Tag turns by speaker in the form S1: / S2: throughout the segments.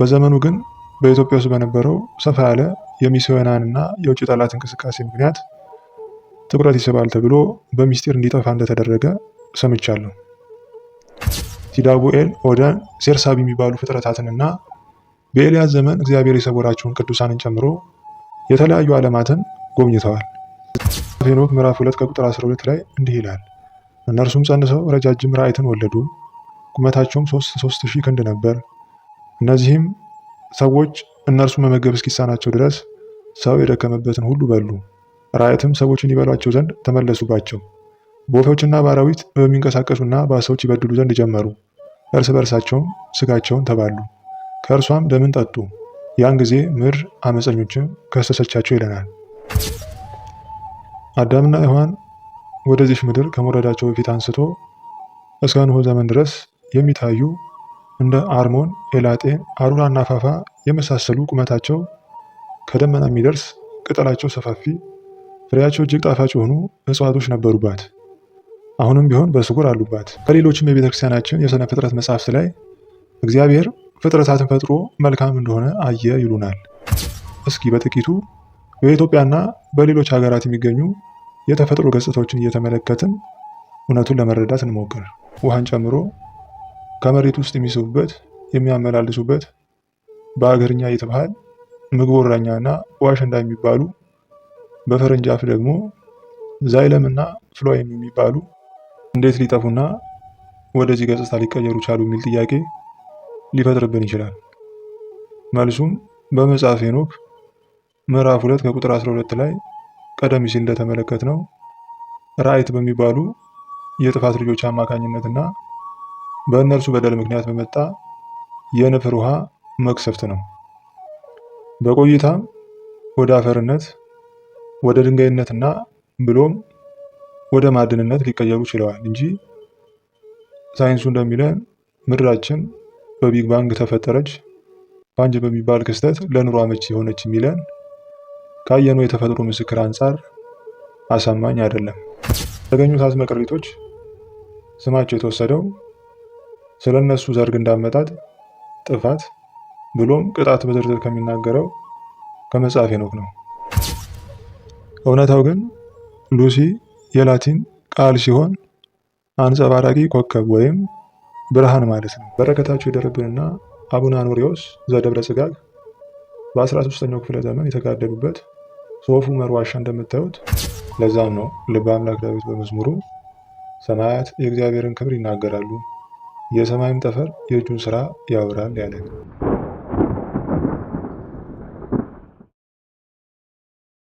S1: በዘመኑ ግን በኢትዮጵያ ውስጥ በነበረው ሰፋ ያለ የሚስዮናንና የውጭ ጠላት እንቅስቃሴ ምክንያት ትኩረት ይስባል ተብሎ በሚስጢር እንዲጠፋ እንደተደረገ ሰምቻለሁ። ቲዳቡኤል፣ ኦደን፣ ሴርሳቢ የሚባሉ ፍጥረታትንና በኤልያስ ዘመን እግዚአብሔር የሰወራቸውን ቅዱሳንን ጨምሮ የተለያዩ ዓለማትን ጎብኝተዋል። ሄኖክ ምዕራፍ 2 ከቁጥር 12 ላይ እንዲህ ይላል፣ እነርሱም ጸንሰው ረጃጅም ራእይትን ወለዱ፣ ቁመታቸውም 3000 ክንድ ነበር። እነዚህም ሰዎች እነርሱ መመገብ እስኪሳናቸው ድረስ ሰው የደከመበትን ሁሉ በሉ። ራእይትም ሰዎችን ይበሏቸው ዘንድ ተመለሱባቸው። በወፎችና በአራዊት በሚንቀሳቀሱና በዓሣዎች ይበድሉ ዘንድ ጀመሩ። እርስ በእርሳቸውም ስጋቸውን ተባሉ፣ ከእርሷም ደምን ጠጡ። ያን ጊዜ ምድር አመፀኞችን ከሰሰቻቸው ይለናል። አዳምና ሔዋን ወደዚህ ምድር ከመውረዳቸው በፊት አንስቶ እስከ ኖህ ዘመን ድረስ የሚታዩ እንደ አርሞን፣ ኤላጤን፣ አሩራና ፋፋ የመሳሰሉ ቁመታቸው ከደመና የሚደርስ ቅጠላቸው ሰፋፊ ፍሬያቸው እጅግ ጣፋጭ የሆኑ እጽዋቶች ነበሩባት። አሁንም ቢሆን በስውር አሉባት። ከሌሎችም የቤተክርስቲያናችን የሥነ ፍጥረት መጻሕፍት ላይ እግዚአብሔር ፍጥረታትን ፈጥሮ መልካም እንደሆነ አየ ይሉናል። እስኪ በጥቂቱ በኢትዮጵያና በሌሎች ሀገራት የሚገኙ የተፈጥሮ ገጽታዎችን እየተመለከትን እውነቱን ለመረዳት እንሞክር። ውሃን ጨምሮ ከመሬት ውስጥ የሚስቡበት የሚያመላልሱበት በአገርኛ የተባህል ምግብ ወራኛና ዋሸንዳ የሚባሉ በፈረንጅ አፍ ደግሞ xylem እና phloem የሚባሉ እንዴት ሊጠፉና ወደዚህ ገጽታ ሊቀየሩ ቻሉ የሚል ጥያቄ ሊፈጥርብን ይችላል። መልሱም በመጽሐፈ ሄኖክ ምዕራፍ 2 ከቁጥር 12 ላይ ቀደም ሲል እንደተመለከትነው ራእይት በሚባሉ የጥፋት ልጆች አማካኝነትና በእነርሱ በደል ምክንያት በመጣ የንፍር ውሃ መቅሰፍት ነው። በቆይታም ወደ አፈርነት፣ ወደ ድንጋይነትና ብሎም ወደ ማዕድንነት ሊቀየሩ ችለዋል እንጂ ሳይንሱ እንደሚለን ምድራችን በ Big Bang ተፈጠረች፣ ፓንጅ በሚባል ክስተት ለኑሮ አመቺ የሆነች የሚለን ካየነው የተፈጥሮ ምስክር አንጻር አሳማኝ አይደለም። የተገኙት አጽመ ቅሪቶች ስማቸው የተወሰደው ስለነሱ ዘር ግንድ አመጣጥ፣ ጥፋት ብሎም ቅጣት በዝርዝር ከሚናገረው ከመጽሐፈ ሄኖክ ነው። እውነታው ግን ሉሲ የላቲን ቃል ሲሆን አንጸባራቂ ኮከብ ወይም ብርሃን ማለት ነው። በረከታቸው ይደርብንና አቡነ አኖሪዎስ ዘደብረ ጽጋግ በ13ኛው ክፍለ ዘመን የተጋደሉበት ሶፍ ዑመር ዋሻ እንደምታዩት። ለዛም ነው ልበ አምላክ ዳዊት በመዝሙሩ ሰማያት የእግዚአብሔርን ክብር ይናገራሉ፣ የሰማይም ጠፈር የእጁን ስራ ያወራል ያለን።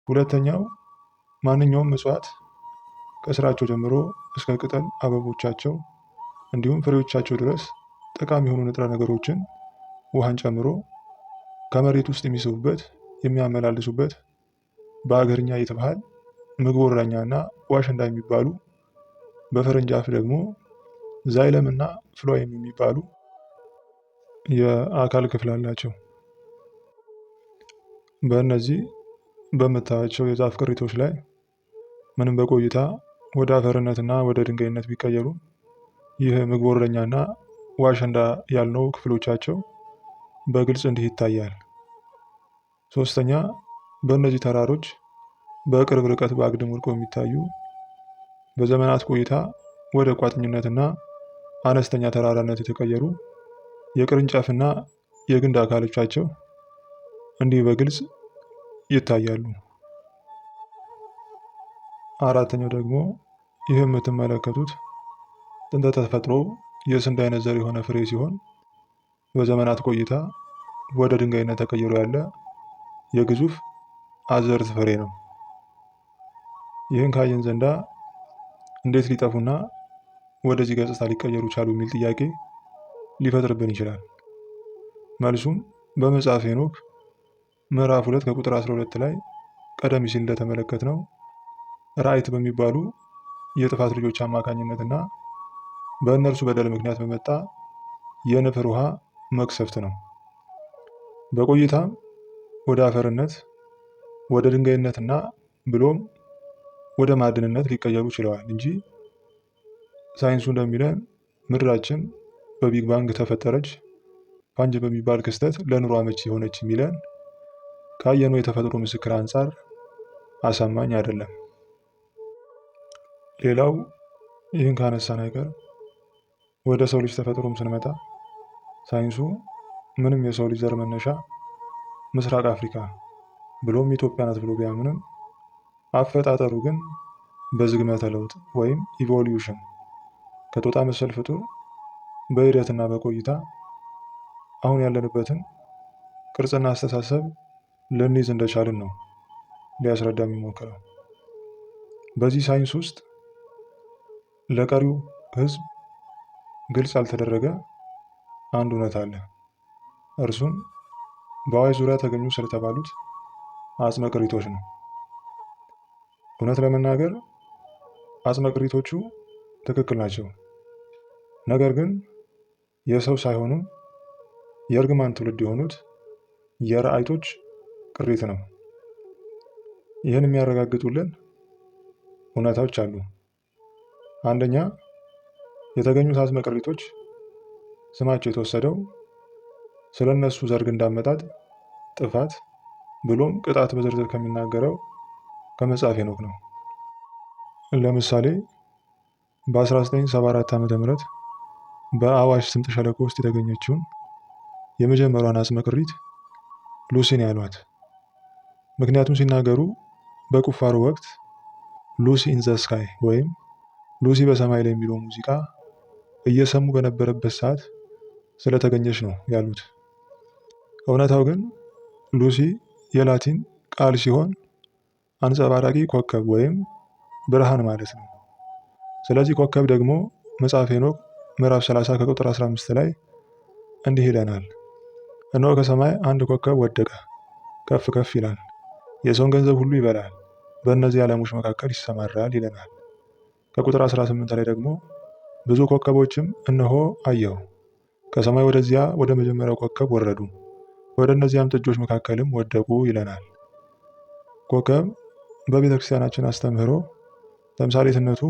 S1: ሁለተኛው ማንኛውም እጽዋት ከስራቸው ጀምሮ እስከ ቅጠል አበቦቻቸው እንዲሁም ፍሬዎቻቸው ድረስ ጠቃሚ የሆኑ ንጥረ ነገሮችን ውሃን ጨምሮ ከመሬት ውስጥ የሚስቡበት የሚያመላልሱበት በአገርኛ የተባህል ምግብ ወራኛና ዋሸንዳ የሚባሉ በፈረንጅ አፍ ደግሞ xylem እና phloem የሚባሉ የአካል ክፍል አላቸው። በእነዚህ በምታያቸው የዛፍ ቅሪቶች ላይ ምንም በቆይታ ወደ አፈርነትና ወደ ድንጋይነት ቢቀየሩ ይህ ምግብ ወረኛና ዋሸንዳ ያልነው ክፍሎቻቸው በግልጽ እንዲህ ይታያል። ሶስተኛ፣ በእነዚህ ተራሮች በቅርብ ርቀት በአግድም ወድቀው የሚታዩ በዘመናት ቆይታ ወደ ቋጥኝነትና አነስተኛ ተራራነት የተቀየሩ የቅርንጫፍና የግንድ አካሎቻቸው እንዲህ በግልጽ ይታያሉ። አራተኛው ደግሞ ይህ የምትመለከቱት ጥንተ ተፈጥሮ የስንዴ አይነት ዘር የሆነ ፍሬ ሲሆን በዘመናት ቆይታ ወደ ድንጋይነት ተቀይሮ ያለ የግዙፍ አዘርት ፍሬ ነው። ይህን ካየን ዘንዳ እንዴት ሊጠፉና ወደዚህ ገጽታ ሊቀየሩ ቻሉ የሚል ጥያቄ ሊፈጥርብን ይችላል። መልሱም በመጽሐፈ ሄኖክ ምዕራፍ 2 ከቁጥር 12 ላይ ቀደም ሲል እንደተመለከትነው ራእይት በሚባሉ የጥፋት ልጆች አማካኝነትና በእነርሱ በደል ምክንያት በመጣ የንፍር ውሃ መቅሰፍት ነው። በቆይታም ወደ አፈርነት፣ ወደ ድንጋይነትና ብሎም ወደ ማዕድንነት ሊቀየሩ ችለዋል እንጂ ሳይንሱ እንደሚለን ምድራችን በ Big Bang ተፈጠረች፣ ፓንጅ በሚባል ክስተት ለኑሮ አመቺ የሆነች የሚለን ካየነው የተፈጥሮ ምስክር አንጻር አሳማኝ አይደለም። ሌላው ይህን ካነሳን አይቀር ወደ ሰው ልጅ ተፈጥሮም ስንመጣ ሳይንሱ ምንም የሰው ልጅ ዘር መነሻ ምስራቅ አፍሪካ ብሎም ኢትዮጵያ ናት ብሎ ቢያምንም አፈጣጠሩ ግን በዝግመተ ለውጥ ወይም evolution ከጦጣ መሰል ፍጡር በሂደትና በቆይታ አሁን ያለንበትን ቅርጽና አስተሳሰብ ልንይዝ እንደቻልን ነው ሊያስረዳ የሚሞክረው። በዚህ ሳይንስ ውስጥ ለቀሪው ሕዝብ ግልጽ ያልተደረገ አንድ እውነት አለ። እርሱም በአዋሽ ዙሪያ ተገኙ ስለተባሉት አጽመ ቅሪቶች ነው። እውነት ለመናገር አጽመ ቅሪቶቹ ትክክል ናቸው። ነገር ግን የሰው ሳይሆኑ የእርግማን ትውልድ የሆኑት የረአይቶች ቅሪት ነው። ይህን የሚያረጋግጡልን እውነታዎች አሉ። አንደኛ፣ የተገኙት አጽመ ቅሪቶች ስማቸው የተወሰደው ስለ እነሱ ዘር ግንድ አመጣጥ፣ ጥፋት ብሎም ቅጣት በዝርዝር ከሚናገረው ከመጽሐፈ ሄኖክ ነው። ለምሳሌ በ1974 ዓ.ም በአዋሽ ስምጥ ሸለቆ ውስጥ የተገኘችውን የመጀመሪያዋን አጽመ ቅሪት ሉሲን ያሏት። ምክንያቱም ሲናገሩ በቁፋሮ ወቅት Lucy in the sky ወይም ሉሲ በሰማይ ላይ የሚለው ሙዚቃ እየሰሙ በነበረበት ሰዓት ስለተገኘች ነው ያሉት። እውነታው ግን ሉሲ የላቲን ቃል ሲሆን አንጸባራቂ ኮከብ ወይም ብርሃን ማለት ነው። ስለዚህ ኮከብ ደግሞ መጽሐፈ ሄኖክ ምዕራፍ 30 ከቁጥር 15 ላይ እንዲህ ይለናል። እነሆ ከሰማይ አንድ ኮከብ ወደቀ፣ ከፍ ከፍ ይላል፣ የሰውን ገንዘብ ሁሉ ይበላል፣ በእነዚህ ዓለሞች መካከል ይሰማራል ይለናል። ከቁጥር 18 ላይ ደግሞ ብዙ ኮከቦችም እነሆ አየሁ፣ ከሰማይ ወደዚያ ወደ መጀመሪያው ኮከብ ወረዱ፣ ወደ እነዚያም ጥጆች መካከልም ወደቁ ይለናል። ኮከብ በቤተ ክርስቲያናችን አስተምህሮ ተምሳሌትነቱ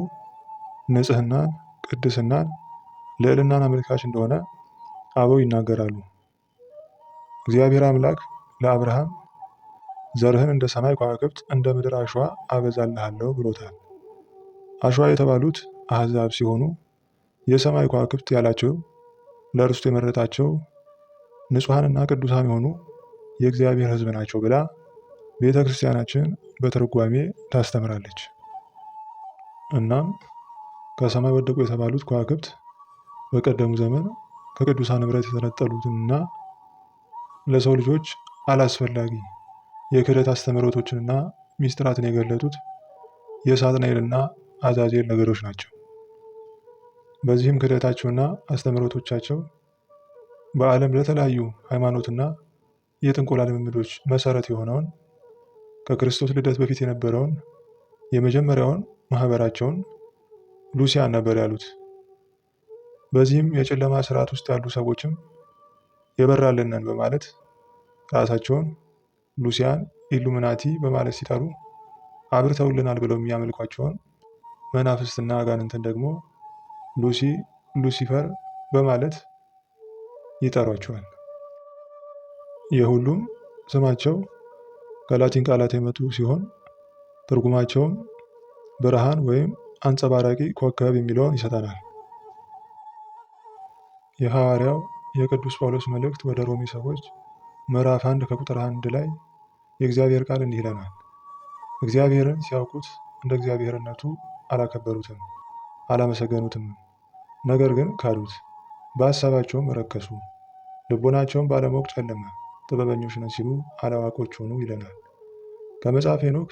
S1: ንጽህናን፣ ቅድስናን፣ ልዕልናን አመልካች እንደሆነ አበው ይናገራሉ። እግዚአብሔር አምላክ ለአብርሃም ዘርህን እንደ ሰማይ ከዋክብት እንደ ምድር አሸዋ አበዛልሃለሁ ብሎታል። አሸዋ የተባሉት አሕዛብ ሲሆኑ የሰማይ ከዋክብት ያላቸው ለእርሱ የመረጣቸው ንጹሐንና ቅዱሳን የሆኑ የእግዚአብሔር ሕዝብ ናቸው ብላ ቤተ ክርስቲያናችን በትርጓሜ ታስተምራለች። እናም ከሰማይ ወደቁ የተባሉት ከዋክብት በቀደሙ ዘመን ከቅዱሳን ኅብረት የተነጠሉትንና ለሰው ልጆች አላስፈላጊ የክህደት አስተምህሮቶችንና ሚስጥራትን የገለጡት የሳጥናኤልና አዛዜል ነገዶች ናቸው። በዚህም ክህደታቸውና አስተምህሮቶቻቸው በዓለም ለተለያዩ ሃይማኖትና የጥንቆላ ልምምዶች መሰረት የሆነውን ከክርስቶስ ልደት በፊት የነበረውን የመጀመሪያውን ማህበራቸውን ሉሲያን ነበር ያሉት። በዚህም የጨለማ ስርዓት ውስጥ ያሉ ሰዎችም የበራልንን በማለት ራሳቸውን ሉሲያን ኢሉሚናቲ በማለት ሲጠሩ አብርተውልናል ብለው የሚያመልኳቸውን መናፍስትና አጋንንትን ደግሞ ሉሲ፣ ሉሲፈር በማለት ይጠሯቸዋል። የሁሉም ስማቸው ከላቲን ቃላት የመጡ ሲሆን ትርጉማቸውም ብርሃን ወይም አንጸባራቂ ኮከብ የሚለውን ይሰጠናል። የሐዋርያው የቅዱስ ጳውሎስ መልእክት ወደ ሮሜ ሰዎች ምዕራፍ 1 ከቁጥር 1 ላይ የእግዚአብሔር ቃል እንዲህ ይለናል። እግዚአብሔርን ሲያውቁት እንደ እግዚአብሔርነቱ አላከበሩትም፣ አላመሰገኑትም። ነገር ግን ካዱት፣ በሐሳባቸውም ረከሱ፣ ልቦናቸውም ባለማወቅ ጨለመ፣ ጥበበኞች ነን ሲሉ አላዋቆች ሆኑ ይለናል። ከመጽሐፈ ሄኖክ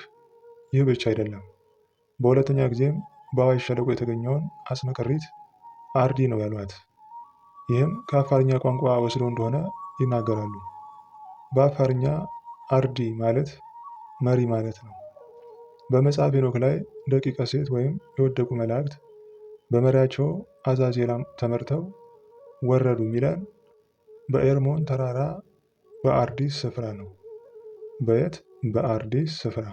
S1: ይህ ብቻ አይደለም። በሁለተኛ ጊዜም በአዋሽ ሸለቆ የተገኘውን አጽመ ቅሪት አርዲ ነው ያሏት። ይህም ከአፋርኛ ቋንቋ ወስደው እንደሆነ ይናገራሉ። በአፋርኛ አርዲ ማለት መሪ ማለት ነው። በመጽሐፈ ሄኖክ ላይ ደቂቀ ሴት ወይም የወደቁ መላእክት በመሪያቸው አዛዜላም ተመርተው ወረዱ የሚለን በኤርሞን ተራራ በአርዲስ ስፍራ ነው። በየት? በአርዲስ ስፍራ።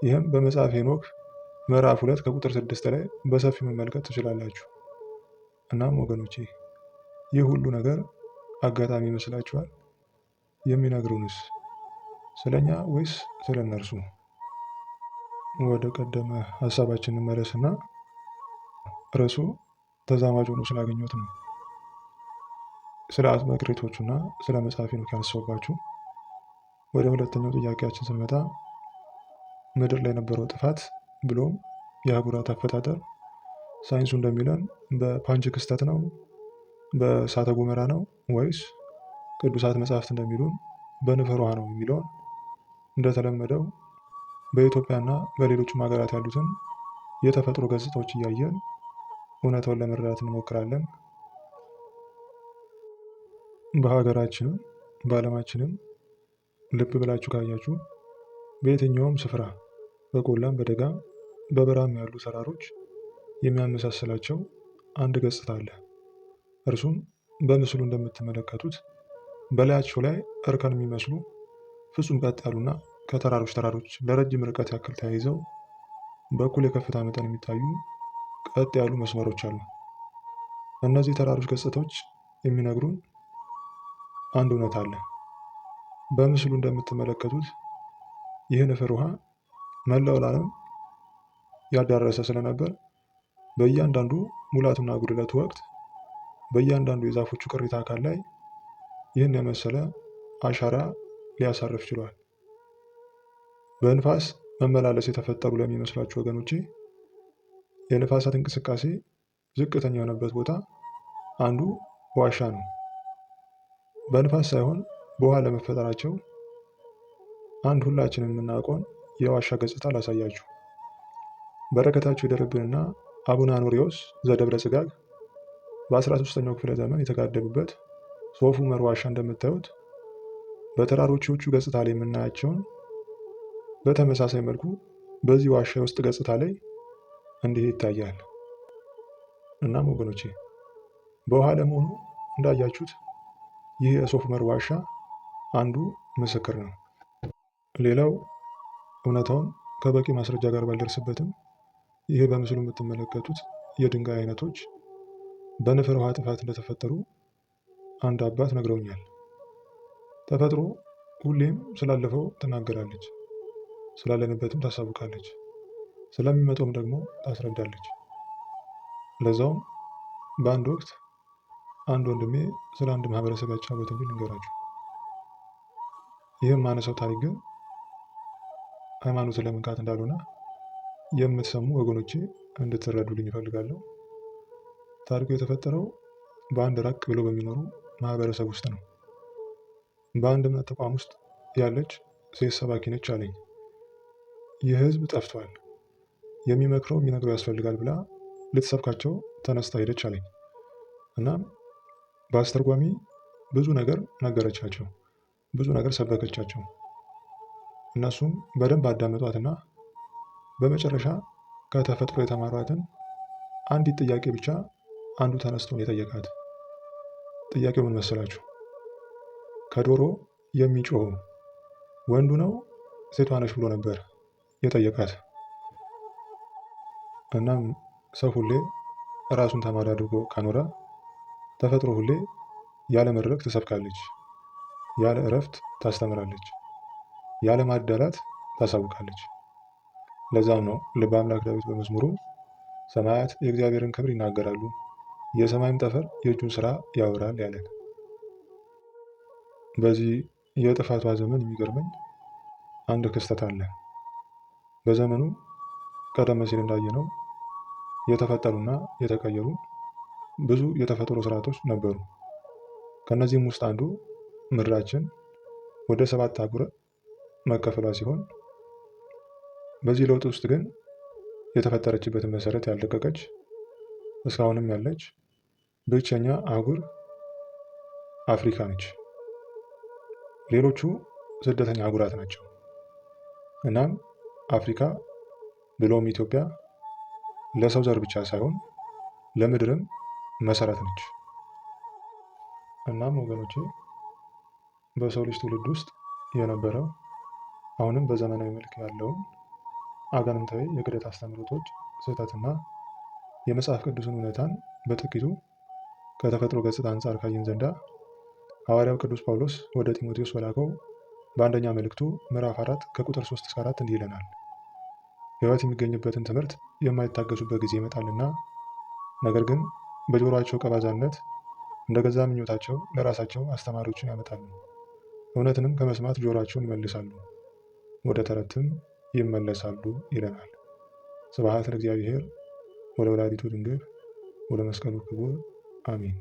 S1: ይህም በመጽሐፈ ሄኖክ ምዕራፍ 2 ከቁጥር 6 ላይ በሰፊው መመልከት ትችላላችሁ። እናም ወገኖቼ ይህ ሁሉ ነገር አጋጣሚ ይመስላችኋል? የሚነግሩንስ ስለኛ ወይስ ስለ እነርሱ? ወደ ቀደመ ሀሳባችን እንመለስና ርዕሱ ተዛማጅ ሆኖ ስላገኘሁት ነው። ስለ አጽመ ቅሪቶቹና ስለ መጽሐፈ ሄኖክ ያነሳሁባችሁ። ወደ ሁለተኛው ጥያቄያችን ስንመጣ ምድር ላይ የነበረው ጥፋት ብሎም የአህጉራት አፈጣጠር ሳይንሱ እንደሚለን በፓንች ክስተት ነው፣ በእሳተ ገሞራ ነው ወይስ ቅዱሳት መጽሐፍት እንደሚሉን በንፍር ውሃ ነው የሚለውን እንደተለመደው በኢትዮጵያና በሌሎችም ሀገራት ያሉትን የተፈጥሮ ገጽታዎች እያየን እውነታውን ለመረዳት እንሞክራለን። በሀገራችንም በዓለማችንም ልብ ብላችሁ ካያችሁ በየትኛውም ስፍራ በቆላም በደጋም በበረሃም ያሉ ተራሮች የሚያመሳስላቸው አንድ ገጽታ አለ። እርሱም በምስሉ እንደምትመለከቱት በላያቸው ላይ እርከን የሚመስሉ ፍጹም ቀጥ ያሉና ከተራሮች ተራሮች ለረጅም ርቀት ያክል ተያይዘው በእኩል የከፍታ መጠን የሚታዩ ቀጥ ያሉ መስመሮች አሉ። እነዚህ ተራሮች ገጽታዎች የሚነግሩን አንድ እውነት አለ። በምስሉ እንደምትመለከቱት ይህ ንፍር ውሃ መላውን ዓለም ያዳረሰ ስለነበር በእያንዳንዱ ሙላቱና ጉድለቱ ወቅት በእያንዳንዱ የዛፎቹ ቅሪተ አካል ላይ ይህን የመሰለ አሻራ ሊያሳርፍ ችሏል። በንፋስ መመላለስ የተፈጠሩ ለሚመስላችሁ ወገኖቼ የንፋሳት እንቅስቃሴ ዝቅተኛ የሆነበት ቦታ አንዱ ዋሻ ነው። በንፋስ ሳይሆን በውሃ ለመፈጠራቸው አንድ ሁላችንም የምናውቀውን የዋሻ ገጽታ ላሳያችሁ። በረከታቸው ይደርብንና አቡነ አኖሪዎስ ዘደብረ ጽጋግ በ13ኛው ክፍለ ዘመን የተጋደሉበት ሶፍ ዑመር ዋሻ እንደምታዩት በተራሮቹ ገጽታ ላይ የምናያቸውን በተመሳሳይ መልኩ በዚህ ዋሻ ውስጥ ገጽታ ላይ እንዲህ ይታያል። እናም ወገኖቼ በውሃ ለመሆኑ እንዳያችሁት ይህ የሶፍ ዑመር ዋሻ አንዱ ምስክር ነው። ሌላው እውነታውን ከበቂ ማስረጃ ጋር ባልደርስበትም ይህ በምስሉ የምትመለከቱት የድንጋይ አይነቶች በንፍር ውሃ ጥፋት እንደተፈጠሩ አንድ አባት ነግረውኛል። ተፈጥሮ ሁሌም ስላለፈው ትናገራለች፣ ስላለንበትም ታሳውቃለች፣ ስለሚመጣውም ደግሞ ታስረዳለች። ለዛውም በአንድ ወቅት አንድ ወንድሜ ስለ አንድ ማህበረሰብ ያጫወተኝን ልንገራችሁ። ይህም ማነሳው ታሪክ ግን ሃይማኖትን ለመንካት እንዳልሆነ የምትሰሙ ወገኖቼ እንድትረዱልኝ እፈልጋለሁ። ታሪኩ የተፈጠረው በአንድ ራቅ ብለው በሚኖሩ ማህበረሰብ ውስጥ ነው። በአንድ እምነት ተቋም ውስጥ ያለች ሴት ሰባኪ ነች አለኝ። ይህ ህዝብ ጠፍቷል፣ የሚመክረው የሚነግረው ያስፈልጋል ብላ ልትሰብካቸው ተነስታ ሄደች አለኝ። እናም በአስተርጓሚ ብዙ ነገር ነገረቻቸው፣ ብዙ ነገር ሰበከቻቸው። እነሱም በደንብ አዳመጧትና በመጨረሻ ከተፈጥሮ የተማሯትን አንዲት ጥያቄ ብቻ አንዱ ተነስቶ ነው የጠየቃት። ጥያቄው ምን መሰላችሁ? ከዶሮ የሚጮኸው ወንዱ ነው ሴቷ ነች ብሎ ነበር የጠየቃት። እናም ሰው ሁሌ ራሱን ተማሪ አድርጎ ከኖረ ተፈጥሮ ሁሌ ያለ መድረክ ትሰብካለች፣ ያለ እረፍት ታስተምራለች፣ ያለ ማዳላት ታሳውቃለች። ለዛም ነው ልበ አምላክ ዳዊት በመዝሙሩ ሰማያት የእግዚአብሔርን ክብር ይናገራሉ፣ የሰማይም ጠፈር የእጁን ስራ ያወራል ያለን። በዚህ የጥፋቷ ዘመን የሚገርመኝ አንድ ክስተት አለ። በዘመኑ ቀደም ሲል እንዳየነው የተፈጠሩና የተቀየሩ ብዙ የተፈጥሮ ስርዓቶች ነበሩ። ከነዚህም ውስጥ አንዱ ምድራችን ወደ 7 አህጉር መከፈሏ ሲሆን በዚህ ለውጥ ውስጥ ግን የተፈጠረችበትን መሰረት ያልለቀቀች እስካሁንም ያለች ብቸኛ አህጉር አፍሪካ ነች። ሌሎቹ ስደተኛ አህጉራት ናቸው። እናም አፍሪካ ብሎም ኢትዮጵያ ለሰው ዘር ብቻ ሳይሆን ለምድርም መሰረት ነች። እናም ወገኖቼ በሰው ልጅ ትውልድ ውስጥ የነበረው አሁንም በዘመናዊ መልክ ያለውን አጋንንታዊ የክህደት አስተምህሮቶች ስህተትና የመጽሐፍ ቅዱስን እውነታን በጥቂቱ ከተፈጥሮ ገጽታ አንፃር ካየን ዘንዳ ሐዋርያው ቅዱስ ጳውሎስ ወደ ጢሞቴዎስ በላከው በአንደኛ መልእክቱ ምዕራፍ 4 ከቁጥር 3 እስከ 4 እንዲህ ይለናል። ሕይወት የሚገኝበትን ትምህርት የማይታገሱበት ጊዜ ይመጣልና፣ ነገር ግን በጆሮአቸው ቀባዛነት እንደ ገዛ ምኞታቸው ለራሳቸው አስተማሪዎችን ያመጣሉ፣ እውነትንም ከመስማት ጆሮአቸውን ይመልሳሉ፣ ወደ ተረትም ይመለሳሉ ይለናል። ስብሐት ለእግዚአብሔር ወለወላዲቱ ድንግል ወለመስቀሉ ክቡር አሜን።